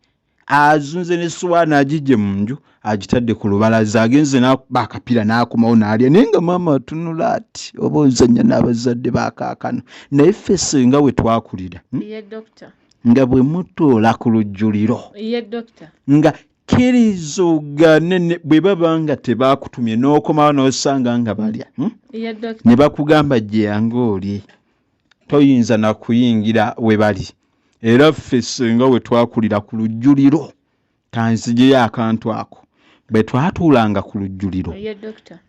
azunze ne sowaani agijje mu nju agitadde ku lubalaza, agenze n'akuba akapiira n'akomawo n'alya, naye nga maama atunula ati oba ozannya n'abazadde ba kaakano. Naye ffe senga we twakulira, nga bwe mutuula ku lujjuliro, nga kkiriza ogaane bwe baba nga tebakutumye n'okomawo n'osanga nga balya, ne bakugamba jjangu olye, toyinza na kuyingira we bali. Era ffe senga we twakulira ku lujjuliro, kanzijeyo akantu ako, bwe twatuulanga ku lujjuliro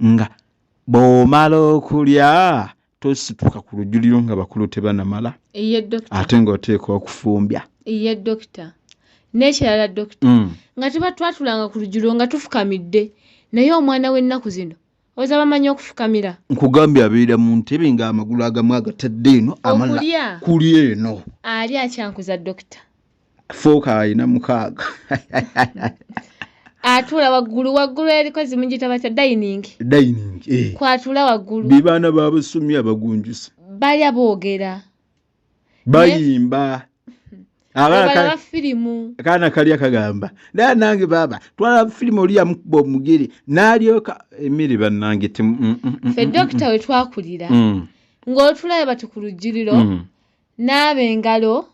nga bw'omala okulya tosituka ku lujjuliro nga bakulu tebanamala, ate ng'oteekwa okufumbya. Ye dokita. N'ekirala dokita, nga tuba twatulanga ku lujjuliro nga tufukamidde, naye omwana w'ennaku zino oza bamanyi okufukamira. Nkugambye abeera mu ntebe ng'amagulu agamu agatadde eno, amalala kuli eno. Ali akyankuza dokita. Fooka alina 6. Atuula waggulu, waggulu eriko zimugiyita batya, dining. Dining, Kwatuula waggulu. Be baana b'abasomi abagunjusi. Balya boogera. Bayimba. Balaba firimu. Akaana kalya kagamba, naye nange baaba twalaba firimu oli yamukuba omugere n'alyoka emmere bannange. Ffe dokita we twakulira ng'otulayo bati ku lujjuliro, naaba engalo,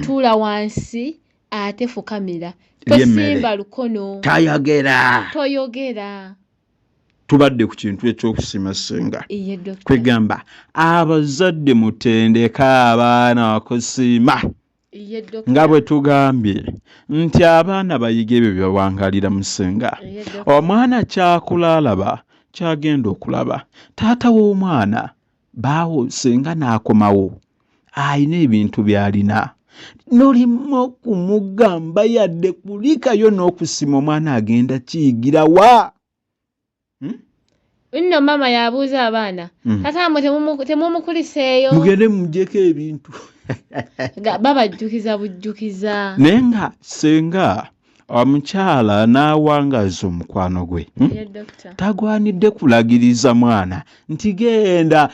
tuula wansi ate fukamira, tosimba lukono, tayogera, toyogera. Tubadde ku kintu ekyokusima senga. Kwegamba abazadde mutendeka abaana okusiima. Nga bwe tugambye nti abaana bayiga ebyo byebawangalira mu senga. Omwana kyakula alaba kyagenda okulaba. Taata w'omwana baawo senga n'akomawo ayina ebintu by'alina, n'olimu okumugamba yadde kulikayo n'okusima, omwana agenda kiyigira wa? Nno maama yabuuza abaana, taata mmwe temumukuliseeyo, mugende muggyeko ebintu. Babajjukiza bujjukiza. Naye nga senga omukyala n'awangaza omukwano gwe, tagwanidde kulagiriza mwana nti genda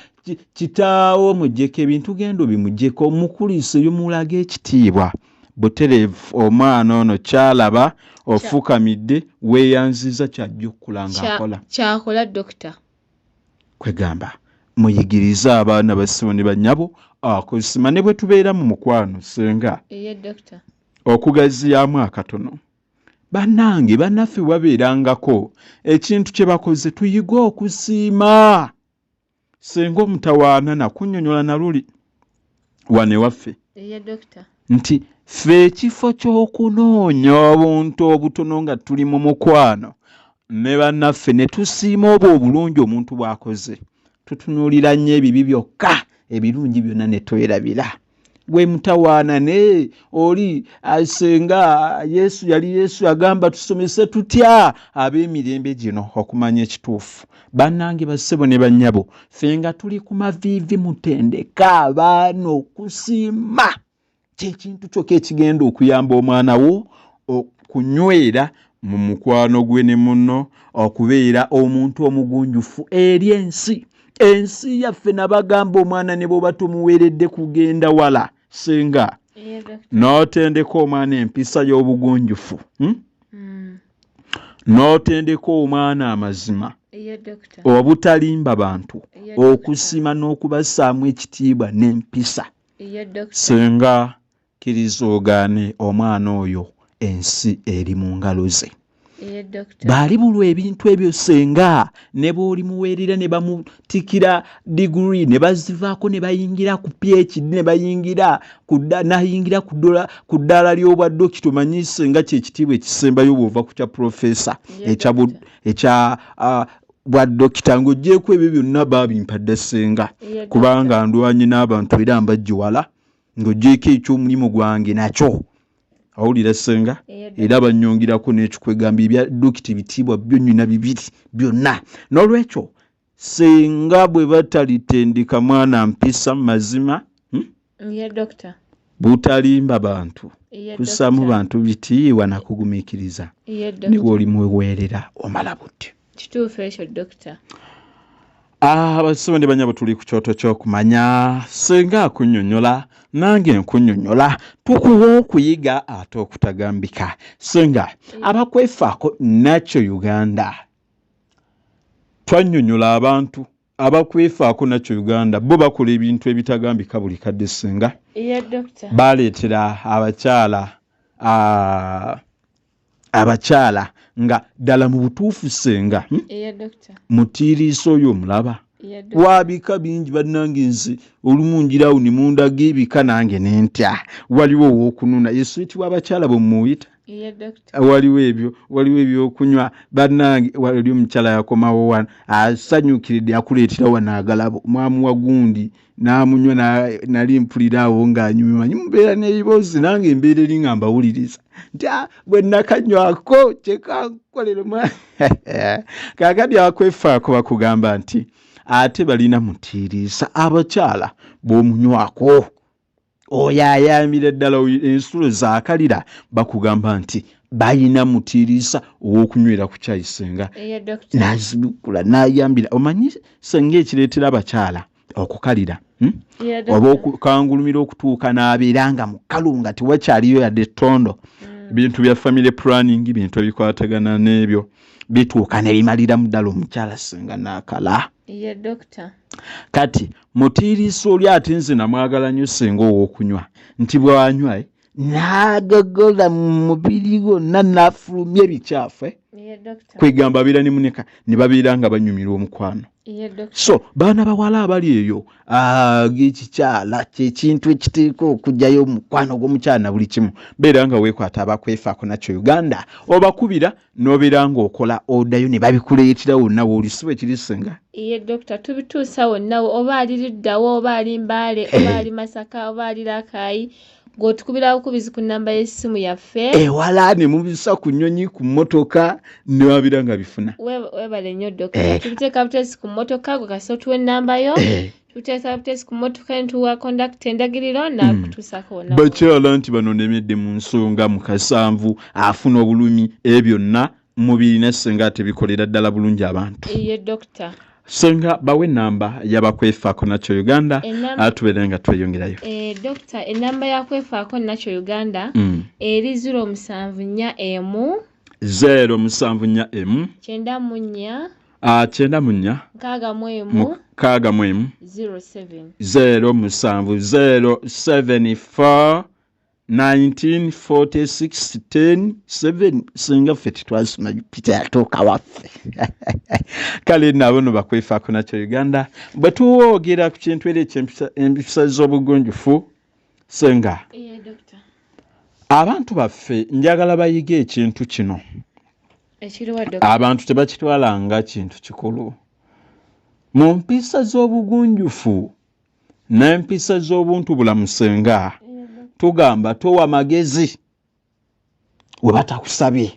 kitaawo muggyeko ebintu, genda obimuggyeko, omukuliseeyo, mulage ekitiibwa butereevu. Omwana ono kyalaba ofukamidde weeyanziza kyajja okukula ng'akola. Kyakola dokita. Kwegamba muyigirize abaana bassebo ne bannyabo akusima ne bwe tubeera mu mukwano senga. Okugaziyaamu akatono. Bannange bannaffe babeerangako ekintu kye bakoze tuyige okusiima. Senga omutawaana nakunnyonnyola na luli wano ewaffe. Nti ffe ekifo ky'okunoonya obuntu obutono nga tuli mu mukwano ne bannaffe ne tusiima obwo obulungi omuntu bw'akoze, tutunuulira nnyo ebibi byokka, ebirungi byonna ne twerabira. Gwe mutawaana ne oli asenga Yesu yali Yesu agamba tusomese tutya ab'emirembe gino okumanya ekituufu. Bannange bassebo ne bannyabo, ffe nga tuli ku maviivi mutendeka abaana okusiima. Kyekintu kyokka ekigenda okuyamba omwana wo okunywera mu mukwano gwe ne munno, okubeera omuntu omugunjufu eri ensi. Ensi yaffe nabagamba omwana ne bw'oba tomuweeredde kugenda wala senga n'otendeka omwana empisa y'obugunjufu, n'otendeka omwana amazima, obutalimba bantu, okusiima n'okubassaamu ekitiibwa n'empisa. Senga kkiriza ogaane omwana oyo ensi eri mu ngalo ze. Bw'alibulwa ebintu ebyo senga ne bw'olimuweerera ne bamutikira diguri ne bazivaako ne bayingira ku PhD ne bayingira nayingira ku ddaala ly'obwa dokita, omanyi senga kyekitiibwa ekisembayo bw'ova ku kya profesa ekya bwa dokita, ng'oggyeeko ebyo byonna baabimpadde senga, kubanga ndwanye n'abantu era mbajjiwala, ng'oggyeeko ekyomulimu gwange nakyo. Awulira senga, era bannyongerako n'ekikwegamba ebya dokita ebitiibwa byo nnyina bibiri byonna. N'olwekyo senga bwe batalitendeka mwana mpisa mazima, butalimba bantu, kussaamu bantu bitiibwa nakugumiikiriza, ne bw'olimuweerera omala budde. Kituufu ekyo dokita. Abasebo ne banyabo, tuli ku kyoto ky'okumanya. Senga akunnyonnyola, nange nkunnyonnyola, tukuwa okuyiga ate okutagambika. Senga abakwefaako nakyo Uganda, twannyonnyola abantu abakwefaako nakyo Uganda, bo bakola ebintu ebitagambika buli kadde senga. Baleetera abakyala abakyala nga ddala mu butuufu senga, mutiiriisa oyo omulaba wabika bingi. Bannange, nze olumu njirawo ne mundaga ebika nange nentya. Waliwo ow'okununa eswiti w'abakyala bwe muyita, waliwo ebyo, waliwo ebyokunywa. Bannange, wali omukyala yakomawo wano asanyukiridde, akuleetera wano agalabo, mwamuwa gundi n'amunywa. Nali mpulira awo ng'anyumya, manyi mubeera n'ebiboozi, nange embeera eri nga mbawuliriza nti bwe nakanywako kyekankolere. Kaakati akwefaako bakugamba nti ate balina mutiiriisa abakyala b'omunywako oyo ayambira ddala ensulo zaakalira. Bakugamba nti balina mutiiriisa ow'okunywera ku kyayi senga, n'azibikula n'ayambira. Omanyi senga ekireetera abakyala okukalira, Oba okukangulumira okutuuka n'abeera nga mukalu nga tewakyaliyo yadde ettondo, bintu bya family planning, bintu ebikwatagana n'ebyo bituuka ne bimaliramu ddala omukyala senga n'akala. Kati mutiiriisa oli ate nze namwagala nnyo senga ow'okunywa, nti bw'anywa n'agogola mu mubiri gwonna n'afulumya ebikyafu, kwegamba abeera ne muneka ne babeera nga banyumirwa omukwano. So baana bawala abali eyo, ekikyala kyekintu ekiteeka okugyayo omukwano gw'omukyala na buli kimu. Beera nga weekwata abakwefaako nakyo Uganda, obakubira n'obeera ng'okola odayo ne babikuleetera wonna wooli. Si bwe kiri senga? Ye dokita, tubituusa wonna, oba ali luddawo, oba ali Mbaale, oba ali Masaka, oba ali Lakaayi, ng'otukubira bukubizi ku nnamba y'essimu yaffe. Ewala ne mubisa ku nnyonyi, ku mmotoka, ne babira nga bifuna. Weebale nnyo dokita. Tubiteeka buteesi ku mmotoka, gwe kasita otuwa ennamba yo, tuteeka buteesi ku mmotoka ne tuwa kondakita endagiriro n'akutuusaako wonna. Bakyala nti bano nemedde mu nsonga mu kasanvu, afuna obulumi, ebyo byonna mubirina senga, ate bikolera ddala bulungi abantu. Ye dokita. Senga, bawe enamba yabakwefaako nakyo Uganda, atubeere nga tweyongerayo. Dokita, enamba yakwefaako nakyo Uganda eri 0741, 0741, 94, 94, 61, 61, 07. 07 074 1946 10 7. Singa ffe tetwasoma Jupiter yatuuka waffe. Kale nabo no bakwefaako nakyo Uganda. Bwe tuwogera ku kintu era ekyempisa z'obugunjufu senga, Ye dokita. abantu baffe njagala bayige ekintu kino. Ekiriwa dokita? Abantu tebakitwala nga kintu kikulu mu mpisa z'obugunjufu n'empisa z'obuntu bulamu. Senga tugamba towa magezi we batakusabye.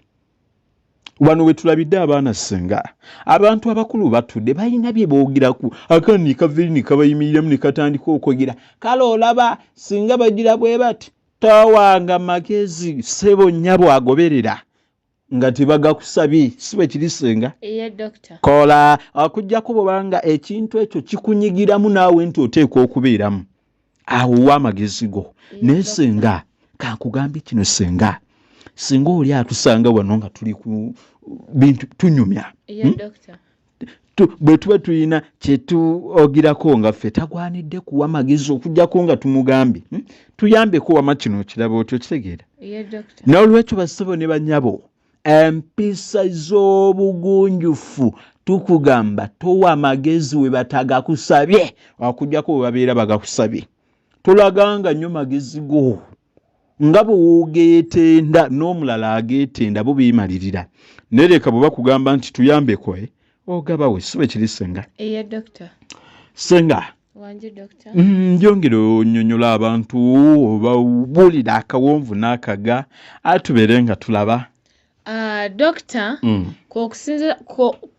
Wano we tulabidde abaana senga, abantu abakulu batudde balina bye boogeraku, akaana ne kava ne kabayimiriramu ne katandika okwogera. Kale olaba singa bagira bwe bati, towanga magezi ssebo nnyabo, agoberera nga tebagakusabye. Si bwe kiri senga? Ye dokita. Kola okugjako bwobanga ekintu ekyo kikunyigiramu naawe nti oteekwa okubeeramu awo wa amagezi go. Naye senga kankugambye kino senga, singa oli atusanga wano nga tuli ku bintu tunyumya, Ye dokita. Bwe tuba tulina kyetuogirako nga ffe tagwanidde kuwa magezi okugjako nga tumugambye, Tuyambeko wama kino okiraba otyo, okitegeera? Ye dokita. N'olwekyo bassebo ne banyabo. Empisa z'obugunjufu tukugamba towa magezi we batagakusabye, okuggyako bwe babeera bagakusabye. Tolaganga nnyo magezi go nga bwe woogeetenda n'omulala ageetenda, bo beemalirira. Naye leka bwe bakugamba nti tuyambeko, ogabawe, si bwe kiri senga? Eya dokita. Senga. Wangi dokita. Njongera onnyonnyola abantu obabuulira akawonvu n'akaga atubeere nga tulaba. Dokita, okusinziira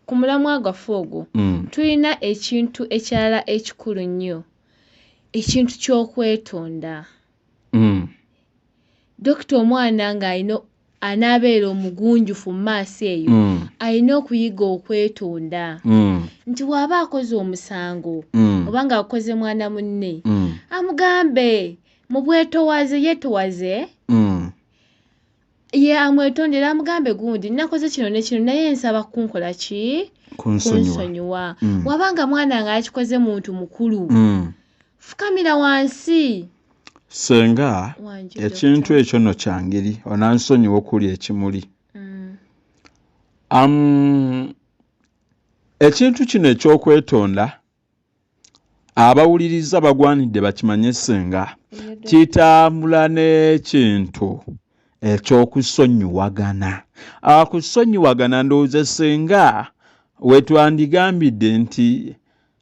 ku mulamwa gwaffe ogwo, tulina ekintu ekirala ekikulu nnyo, ekintu ky'okwetonda. Dokita, omwana ng'alina anaabeera omugunjufu mu maaso eyo, alina okuyiga okwetonda, nti bw'aba akoze omusango oba ng'akoze mwana munne, amugambe mu bwetowaze, yeetowaze, ye amwetondere, amugambe gundi nakoze kino ne kino, naye nsaba kunkola ki? Kunsonyiwa. Kunsonyiwa. Wabanga mwana nga yakikoze muntu mukulu, fukamira wansi. Senga, Wangi, ekintu dokita. ekyo nno kyangeri onansonyiwa okulya ekimuli. Ekintu kino ekyokwetonda, abawuliriza bagwanidde bakimanye senga, Eya, dokita. kitambula n'ekintu ekyokusonyiwagana. Akusonyiwagana, ndowooza senga wetwandigambidde nti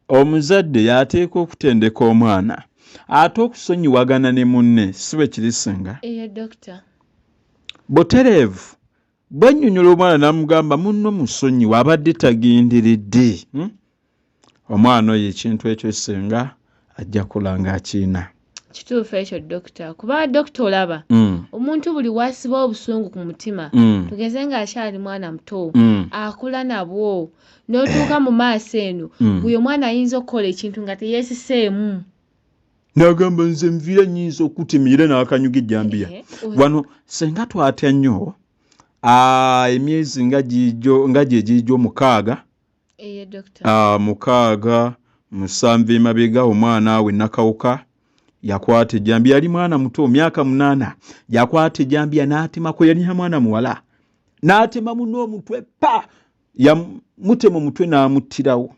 omuzadde y'ateeka okutendeka omwana ate okusonyiwagana ne munne, si bwe kiri senga? Eya dokita. Butereevu bwennyonnyola omwana n'amugamba munno musonyiwe, abadde tagenderedde, Omwana oyo ekintu ekyo senga ajja kula ng'akiina. Kituufu ekyo dokita, kuba dokita olaba, omuntu buli wasiba obusungu ku mutima, tugeze ng'akyali mwana muto, akula nabwo n'otuuka mu maaso eno, buli omwana ayinza okukola ekintu nga teyeesiseemu. N'agamba nze nviira nnyinza okutemya, era n'akanyuga ejjambiya. Wano senga twatya nnyo, emyezi nga giijo, nga gye giijo 6, Eye, dokita. 6 7 emabega, omwana we Nakawuka yakwata ejjambiya, yali mwana muto, myaka 8, yakwata ejjambiya n'atemako, yali mwana muwala, n'atema munne omutwe pa, yamutema omutwe n'amuttirawo.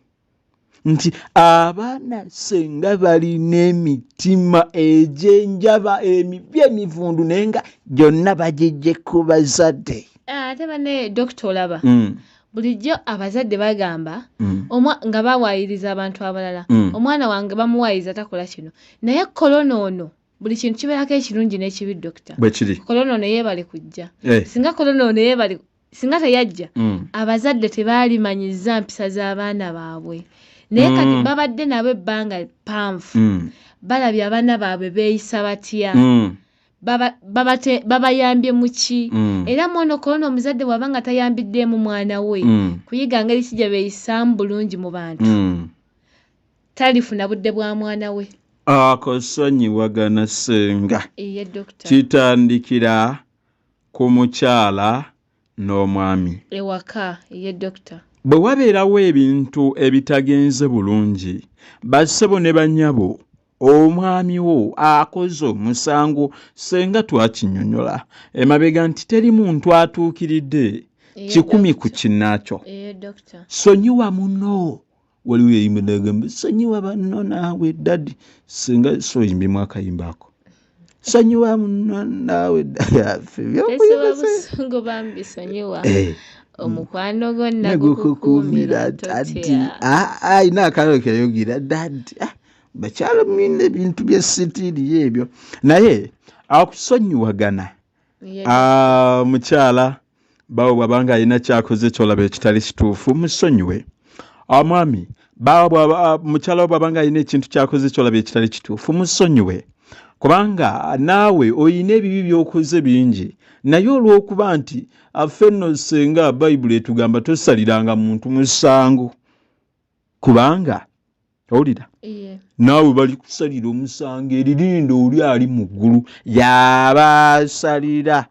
Nti abaana senga balina emitima egy'enjaba emibi emivundu, naye nga gyonna bagijje ku bazadde. Ate banne dokita olaba, bulijjo abazadde bagamba, nga bawaayiriza abantu abalala, omwana wange bamuwaayiriza takola kino, naye korona ono buli kintu kibeerako ekirungi n'ekibi dokita. Bwe kiri. Korona ono yeebale kujja. Singa korona ono yeebale, singa teyajja, abazadde tebaalimanyiza mpisa z'abaana baabwe, naye kati babadde nabo ebbanga ppanvu, balabye abaana baabwe beeyisa batya, babayambye mu ki. Era mwono korona omuzadde bw'aba nga tayambiddeemu mwana we kuyiga ngeri ki gye beeyisaamu bulungi mu bantu, talifuna budde bwa mwana we. Akusonyiwagana senga Iye dokita. kitandikira ku mukyala n'omwami ewaka. Iye dokita. Bwe wabeerawo ebintu ebitagenze bulungi, bassebo ne bannyabo, omwami wo akoze omusango, senga twakinnyonnyola emabega nti teri muntu atuukiridde 100 ku kinnaakyo. Iye dokita. Sonyiwa munno. Waliwo eyimba n'agamba sonyiwa banno naawe daddy, senga so oyimbyemu akayimba ako, sonyiwa munno naawe daddy. Ffe Tesiba busungu bambi, sonyiwa. Omukwano gwo nagukukuumira nagukukuumira daddy. totya. Ayina akalo keyogira daddy. Bakyala mulina ebintu bya sitiiri ebyo, naye akusonyiwagana. Mukyala bawe bw'abanga alina kyakoze kyolaba ekitali kituufu, musonyiwe. Omwami bawe mukyala we bw'abanga alina ekintu kyakoze kyolaba ekitali kituufu, musonyiwe, kubanga naawe oyina ebibi by'okoze bingi, naye olw'okuba nti affe nno senga Bayibuli etugamba tosaliranga muntu musango, kubanga owulira, naawe bali kusalira omusango. Eririnda oli ali mu ggulu yaba asalira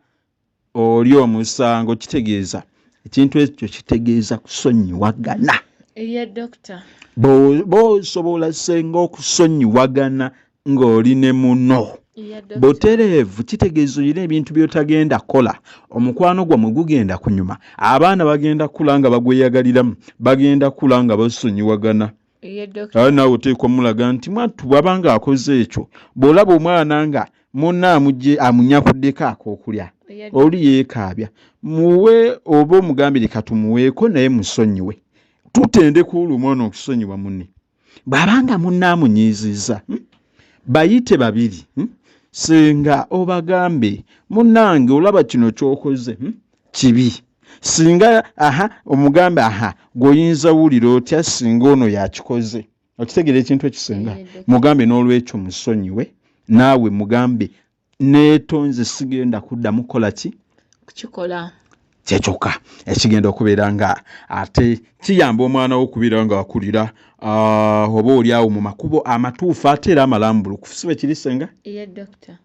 oli omusango. Kitegeeza ekintu ekyo kitegeeza kusonyiwagana. Iye dokita. Bw'osobola senga okusonyiwagana ng'oli ne muno. Butereevu kitegeeza olina ebintu by'otagenda kukola, omukwano gwammwe gugenda kunyuma, abaana bagenda kukula nga bagweyagaliramu, bagenda kukula nga basonyiwagana. Aye naawe oteekwa mulaga nti mwattu bw'aba nga akoze ekyo, bw'olaba omwana nga munne amugye amunyakuddeko ak'okulya oli yeekaabya, muwe oba omugambe leka tumuweeko naye musonyiwe. Tutendeka olwo omwana okusonyiwa munne. Bw'aba nga munne amunyiizizza, Bayite babiri, Senga obagambe, munnange olaba kino ky'okoze, Kibi. Singa aha omugambe aha gw'oyinza wulira otya singa ono y'akikoze? Okitegeera ekintu ekyo senga? Mugambe n'olwekyo musonyiwe, naawe mugambe neetonze sigenda kuddamu kukola ki? Kukikola. Kyekyokka ekigenda okubeera nga ate kiyamba omwana wo okubeera nga akulira oba oli awo mu makubo amatuufu ate era amalambulukufu, si bwe kiri senga? Ye dokita.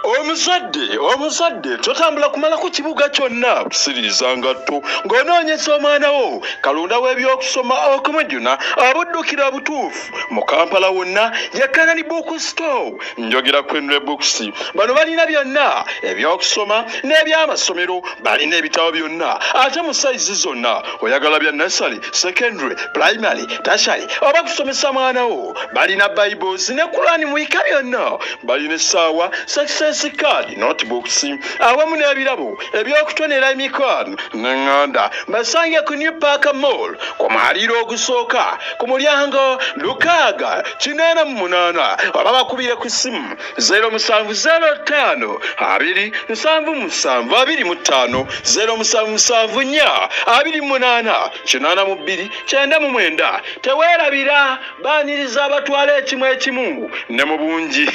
Omuzadde, omuzadde totambula kumalako kibuga kyonna kusiriiza ngatto ng'onoonyeza omwana wo kalonda w'ebyokusoma okumujuna abuddukira obutuufu mu Kampala wonna ye Canaan Book Store. Njogera ku Henry Books. Bano balina byonna eby'okusoma n'ebyamasomero, balina ebitabo byonna ate mu sayizi zonna. Oyagala bya nursery, secondary, primary, tertiary oba kusomesa mwana wo? Balina Bibles ne Quran mu bika byonna. Balina essaawa, success card, notebooks awamu n'ebirabo eby'okutonera emikwano n'eŋŋanda. Basange ku New Park Mall ku mwaliiro ogusooka ku mulyango 688 oba bakubire ku ssimu 0705 277 25 0774 28 82 99. Teweerabira baaniriza abatwala ekimu ekimu ne mu bungi.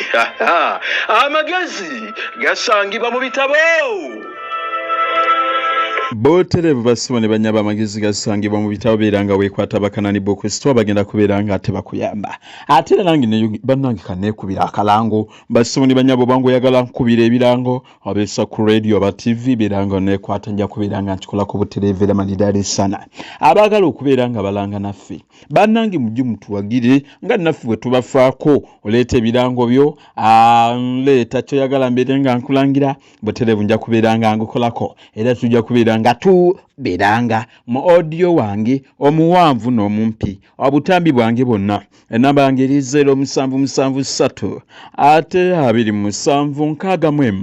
Amagezi gasangibwa mu bitabo. Botereevu bassebo ne bannyabo, amagezi gasangibwa mu bitabo. Beera nga weekwata Abakanani Book Store, bagenda kubeera nga tebakuyamba. Ate era nange bannange kaneekubira akalango, bassebo ne bannyabo, obanga oyagala nkubira ebirango obeesa ku radio oba TV, beera nga oneekwata, nja kubeera nga nkikolako butereevu era malidaali sana. Abaagala okubeera nga balanga naffe, bannange mujje mutuwagire nga naffe bwe tubafaako. Oleeta ebirango byo, leeta kyoyagala mbeere nga nkulangira butereevu, nja kubeera nga ngukolako era tujja kubeera nga tubeeranga mu audio wange omuwanvu n'omumpi, obutambi bwange bwonna. Enamba yange eri 0773 ate 27 61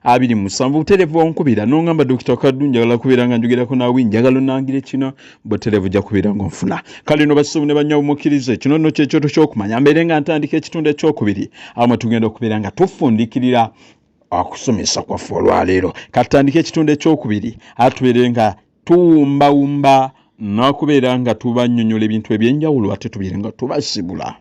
27. Butereevu onkubira n'ongamba, Dokita Kaddu, njagala kubeera nga njogerako naawe, njagala onangire kino, butereevu ojja kubeera ng'onfuna. Kale no bassebo ne bannyabo, mukkirize kino nno kyekyoto ky'okumanya mbeere nga ntandika ekitundu ekyokubiri, awo mwe tugenda okubeera nga tufundikirira okusomesa kwaffe olwaleero. Katutandike ekitundu ekyokubiri, atubeere nga tuwumbawumba n'okubeera nga tubannyonnyola ebintu ebyenjawulo, ate tubeere nga tubasibula.